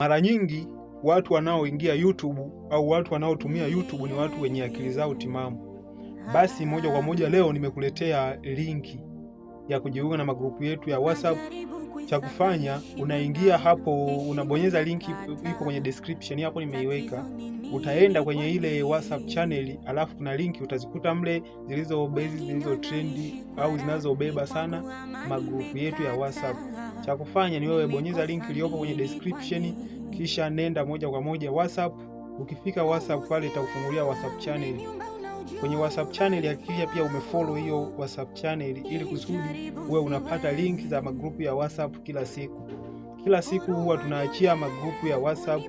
Mara nyingi watu wanaoingia YouTube au watu wanaotumia YouTube ni watu wenye akili zao timamu. Basi moja kwa moja leo nimekuletea linki ya kujiunga na magrupu yetu ya WhatsApp. Cha kufanya unaingia hapo, unabonyeza linki iko kwenye description hapo, nimeiweka. Utaenda kwenye ile WhatsApp channel, alafu kuna linki utazikuta mle zilizo base, zilizo trendi au zinazobeba sana magrupu yetu ya WhatsApp. Cha kufanya ni wewe bonyeza link iliyopo kwenye description, kisha nenda moja kwa moja WhatsApp. Ukifika WhatsApp pale itakufungulia WhatsApp channel. Kwenye WhatsApp channel hakikisha pia umefollow hiyo WhatsApp channel ili kusudi uwe unapata link za magrupu ya WhatsApp kila siku. Kila siku huwa tunaachia magrupu ya WhatsApp,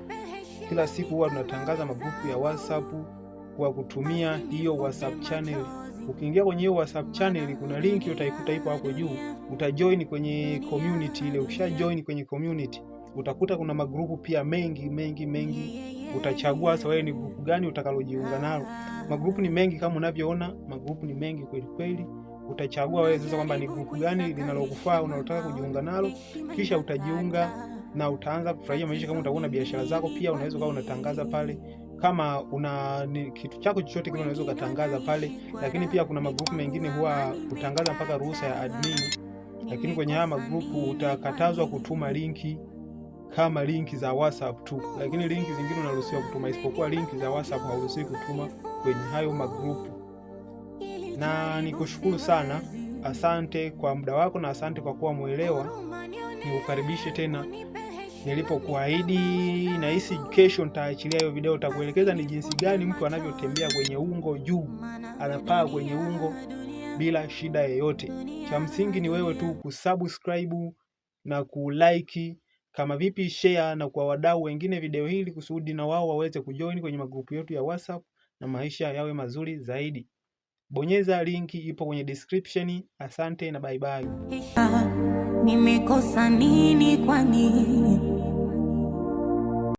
kila siku huwa tunatangaza magrupu ya WhatsApp kwa kutumia hiyo WhatsApp channel. Ukiingia kwenye hiyo WhatsApp channel kuna linki utaikuta ipo hapo juu, utajoin kwenye community ile. Ukisha join kwenye community utakuta kuna magrupu pia mengi mengi mengi, utachagua sasa wewe ni grupu gani utakalojiunga nalo. Magrupu ni mengi kama unavyoona, magrupu ni mengi kweli kweli. Utachagua wewe sasa kwamba ni grupu gani linalokufaa unalotaka kujiunga nalo, kisha utajiunga na utaanza kufurahia maisha. Kama utakuwa na biashara zako pia unaweza ukawa unatangaza pale, kama una ni kitu chako chochote kile unaweza ukatangaza pale. Lakini pia kuna magrupu mengine huwa kutangaza mpaka ruhusa ya admin, lakini kwenye haya magrupu utakatazwa kutuma linki kama linki za WhatsApp tu, lakini linki zingine unaruhusiwa kutuma, isipokuwa linki za WhatsApp hauruhusiwi kutuma kwenye hayo magrupu. Na nikushukuru sana, asante kwa muda wako na asante kwa kuwa mwelewa. Nikukaribishe tena nilipokuahidi. Nahisi kesho nitaachilia hiyo video, nitakuelekeza ni jinsi gani mtu anavyotembea kwenye ungo juu, anapaa kwenye ungo bila shida yoyote. Cha msingi ni wewe tu kusubscribe na kulike kama vipi, share na kwa wadau wengine video hili kusudi na wao waweze kujoin kwenye magrupu yetu ya WhatsApp na maisha yawe mazuri zaidi. Bonyeza linki ipo kwenye description. Asante na bye bye. Nimekosa nini kwani?